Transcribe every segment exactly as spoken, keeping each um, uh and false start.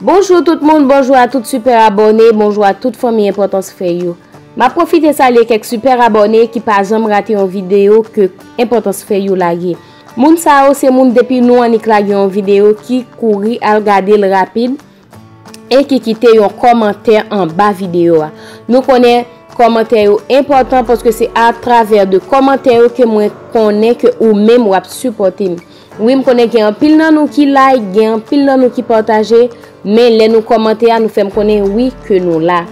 Bonjou tout moun, bonjou a tout sipè abòne, bonjou a tout fanmi Enpòtans Fèy yo. M ap pwofite salye kèk sipè abòne ki pa janm rate yon videyo ke Enpòtans Fèy yo lage. Moun sa yo se moun depi nou annik lage yon videyo ki kouri al gade l rapid e ki kite yon kòmantè anba videyo a. Nou konnen kòmantè yo enpòtan paske se atravè de kòmantè yo ke mwen konnen ke ou menm w ap sipòte m. Wi, m konnen gen anpil nan nou ki like, gen anpil nan nou ki pataje, men lè nou kòmante a, nou fè m konnen wi ke nou la.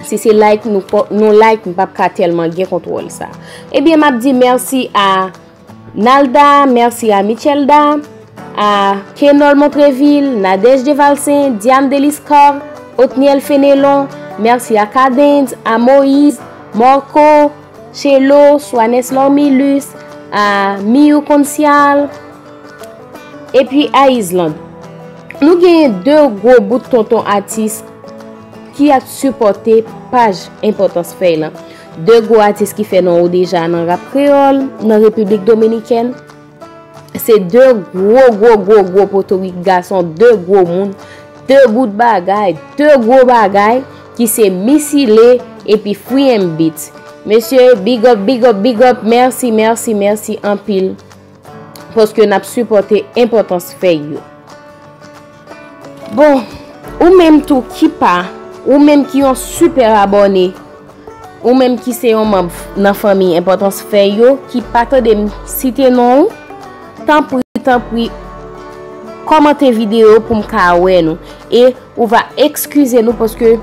Si se like, nou, nou like, m p ap ka tèlman gen kontwòl sa. Ebyen, m ap di mèsi a Nalda, mèsi a Michelda, a Kenol Montreville, Nadège Devalcin, Diane Deliscar, Otniel Fenelon, mèsi a Kadens, a Moïse, Marco, Chelo, Soanes Lormilus, a Miu Concial, epi a Island. Nou genyen de gwo bout tonton atis ki ap sipòte paj Enpòtans Fèy lan. De gwo atis ki fè non yo deja nan rap kreyòl, nan Repiblik Dominikèn. Se de gwo, gwo, gwo, gwo potorik gason, de gwo moun, de bout bagay, de gwo bagay ki se Misile epi Free M Beats. Mesye, big up, big up, big up, mèsi, mèsi, mèsi anpil. Paske n ap sipòte Enpòtans Fèy yo. Bon, ou menm tou ki pa, ou menm ki yon sipè abòne, ou menm ki se yon manm nan fanmi Enpòtans Fèy yo, ki pa tande m site non ou, tanpri, tanpri, kòmante videyo pou m ka wè nou. E ou va eskize nou paske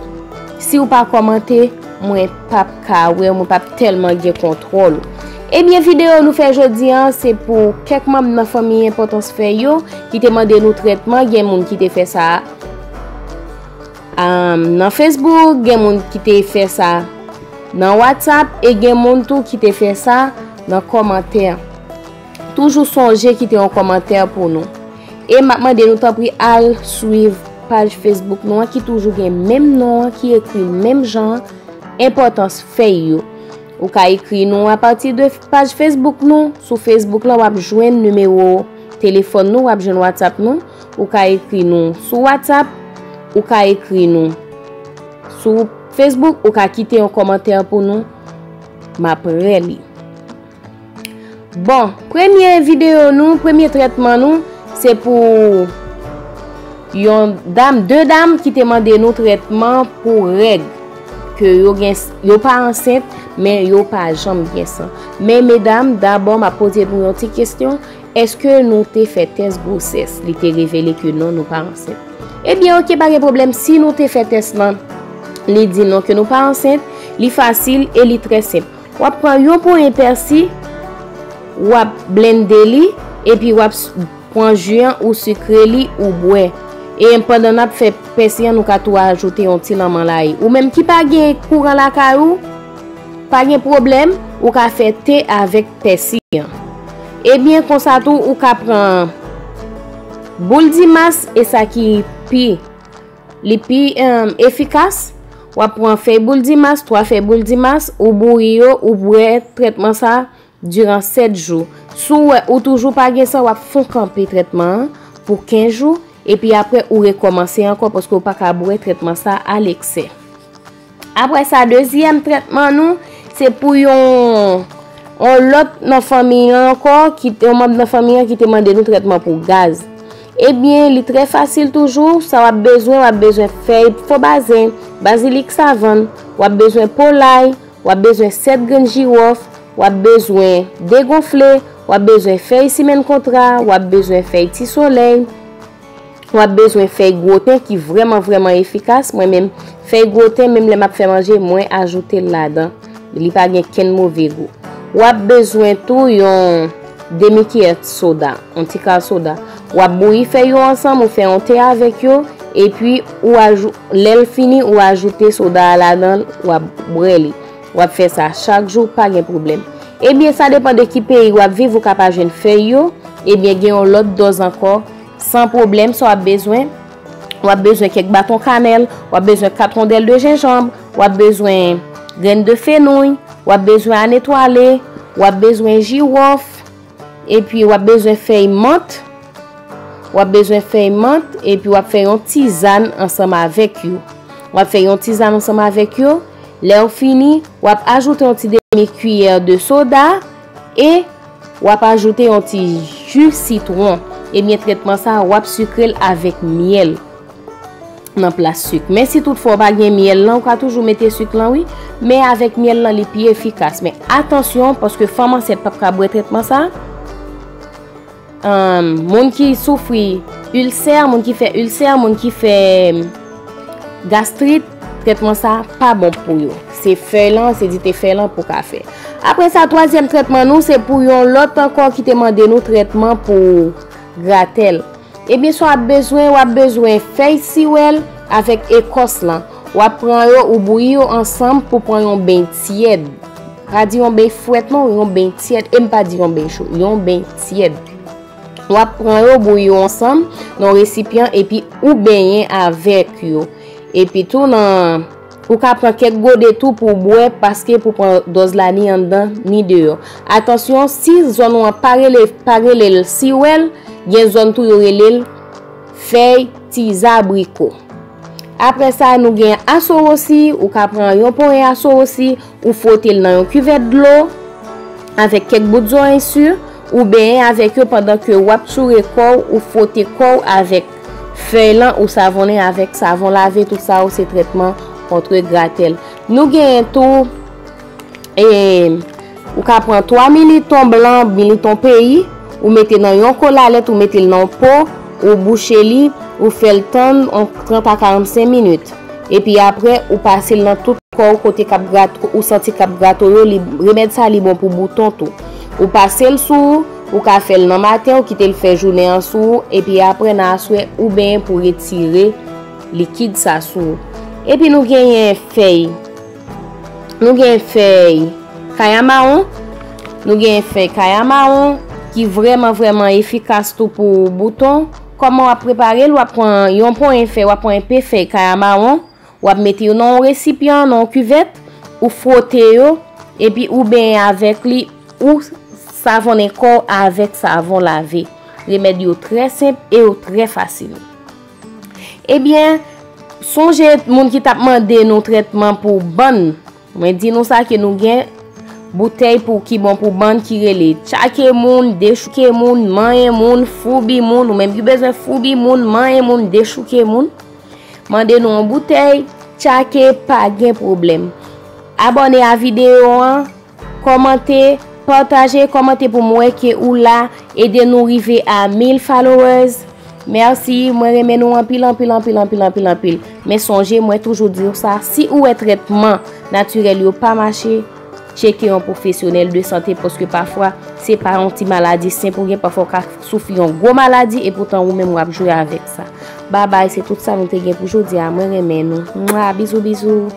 si w pa kòmante, mwen p ap ka wè w, mwen p ap tèlman gen kontwòl ou. Ebyen, videyo nou fè jodi a, se pou kèk manm nan fanmi Enpòtans Fèy yo ki te mande nou trètman, gen moun ki te fè sa, um, nan Facebook, gen moun ki te fè sa nan WhatsApp, e gen moun tou ki te fè sa nan kòmantè. Toujou sonje kite yon kòmantè pou nou. E m ap mande nou tanpri al swiv paj Facebook nou an ki toujou gen menm non an, ki ekri menm jan an, Enpòtans Fèy yo. Ou ka ekri nou apati de paj Facebook nou. Sou Facebook lan, w ap jwenn nimewo telefòn nou, w ap jwenn WhatsApp nou. Ou ka ekri nou sou WhatsApp, ou ka ekri nou sou Facebook, ou ka kite yon kòmantè pou nou. M ap reli. Bon, premye videyo nou, premye trètman nou, se pou yon dam, de dam ki te mande nou trètman pou règ, ke yo gen, yo pa ansent, men yo pa janm gen san. Men medam, dabò, m ap poze nou yon ti kesyon, èske nou te fè tès gwosès? Li te revele ke non, nou pa ansent. Ebyen, oke, pa gen pwoblèm, si nou te fè tès lan, li di non ke nou pa ansent, li fasil e li trè senp. W ap pran yon ponyen pèsi, w ap blende li, epi w ap s-, pran ji an, ou sikre li, ou bwè. E pandan n ap fè pèsi an, nou ka tou ajoute yon ti lanman layi. Ou menm ki pa gen kouran lakay ou, pa gen pwoblèm, ou ka fè te avèk pèsi an. Ebyen, konsa tou, ou ka pran boul dimas, e sa ki pi, li pi, em, efikas. W ap pran fèy boul dimas, twa fèy boul dimas, ou bouyi yo, ou bwè trètman sa diran sèt jou. Si w wè ou toujou pa gen san, w ap fon kanpe trètman an pou kenz jou, epi apre ou rekòmanse ankò, paske w pa ka bwè trètman sa a leksè. Apre sa, dezyèm trètman nou, se pou yon, yon lòt nan fanmi an ankò, ki, yon manm nan fanmi an ki te mande nou trètman pou gaz. Ebyen, li trè fasil toujou. Sa w ap bezwen, w ap bezwen fèy fobazen, bazilik savann, w ap bezwen po lay, w ap bezwen sèt grenn jiwòf, w ap bezwen degonfle, w ap bezwen fèy simenn kontra, w ap bezwen fèy ti solèy, w ap bezwen fèy gwoten ki vrèman, vrèman efikas. Mwen menm, fèy gwoten, menm lè m ap fè manje, mwen ajoute l ladan. Li pa gen kenn move gou. W ap bezwen tou yon demi kiyè soda, yon ti kal soda. W ap bouyi fèy yo ansanm, ou fè yon te avèk yo, epi ou ajou-, lè l fini, ou ajoute soda a ladan l, w ap bwè li. W ap fè sa chak jou, pa gen pwoblèm. Ebyen, sa depann de ki peyi w ap viv, ou ka pa jwenn fèy yo. Ebyen, gen yon lòt dòz ankò, san pwoblèm, sa w ap bezwen. W ap bezwen kèk baton kanèl, w ap bezwen kat wondèl de jenjanm, w ap bezwen grenn de fenouy, w ap bezwen anetwale, w ap bezwen jiwòf, epi w ap bezwen fèy mant, w ap bezwen fèy mant, epi w ap fè yon tizàn ansanm avèk yo. W ap fè yon tizàn ansanm avèk yo. Lè w fini, w ap ajoute yon ti demi kiyè de soda e w ap ajoute yon ti ji sitwon. Ebyen, trètman sa a, w ap sikre l avèk myèl nan plas sik. Men si toutfwa w pa gen myèl lan, ou ka toujou mete sik lan, wi. Men avèk myèl lan, li pi efikas. Men atansyon, paske fanm ansent p ap ka bwè trètman sa a. Ahn, moun ki soufri ilsè, moun ki fè ilsè, moun ki fè gastrit, trètman sa pa bon pou yo. Se fèy lan, se dite fèy lan pou ka fè. Apre sa, twazyèm trètman nou, se pou yon lòt ankò ki te mande nou trètman pou gratèl. Ebyen, sa w ap bezwen, w ap bezwen fèy siwèl avèk ekòs lan. W ap pran yo, ou bouyi yo ansanm pou pran yon beny tyèd. Pa di yon beny frèt non, yon beny tyèd. E m pa di yon beny cho, yon beny tyèd. W ap pran yo, bouyi yo ansanm nan yon resipyan, epi ou benyen avèk yo. Epi tou nan, ou ka pran kèk gode tou pou w bwè, paske pou pran dòz la ni anndan ni deyò. Atansyon, si zòn ou an pa rele, pa rele l siwèl, gen zòn tou yo rele l fèy ti zabriko. Apre sa, nou gen asowosi, ou ka pran yon ponyen asowosi, ou fwote l nan yon kivèt dlo avèk kèk bout zoranj si, ou benyen avèk yo pandan ke w ap choure kò w, ou fwote kò w avèk fèy lan, ou savonnen avèk savon lave, tout sa yo se trètman kont gratèl. Nou genyen tou, e, ou ka pran twa militon blan, militon peyi, ou mete nan yon kolalèt, ou mete l nan yon po, ou bouche li, ou fè l tann on trant a karannsenk minit. Epi apre, ou pase l nan tout kò w kote k ap grat-, ou santi k ap grate w yo, li, remèd sa li bon pou bouton tou. Ou pase l sou ou, ou ka fè l nan maten, ou kite l fè jounen an sou ou, epi apre nan aswè, ou benyen pou retire likid sa sou ou. Epi nou genyen fèy, nou genyen fèy kaya mawon, nou genyen fèy kaya mawon ki vrèman, vrèman efikas tou pou bouton. Kòman w ap prepare l? W ap pran yon ponyen fèy, w ap pran enpe fèy kaya mawon, w ap mete yo nan yon resipyan, nan yon kivèt, ou fwote yo, epi ou benyen avèk li, ou savonnen kò w avèk savon lave. Remèd yo trè senp e yo trè fasil. Ebyen, sonje moun ki t ap mande nou trètman pou bann. Mwen di nou sa ke nou gen boutèy pou ki bon pou bann ki rele tchake moun, dechouke moun, manyen moun, foubi moun, ou menm ki bezwen foubi moun, manyen moun, dechouke moun. Mande nou yon boutèy, tchake, pa gen pwoblèm. Abòne a videyo an, kòmante, pataje, kòmante pou m wè ke ou la, ede nou rive a mil followers. Mèsi, mwen renmen nou anpil, anpil, anpil, anpil, anpil, anpil. Men sonje, mwen toujou di w sa, si ou wè trètman natirèl yo pa mache, tcheke yon pwofesyonèl de sante, paske pafwa, se pa yon ti maladi senp ou gen, pafwa w ka soufri yon gwo maladi, e poutan ou menm w ap jwe avèk sa. Babay, se tout sa nou te gen pou jodi a. Mwen renmen nou. Mwa, bizou, bizou.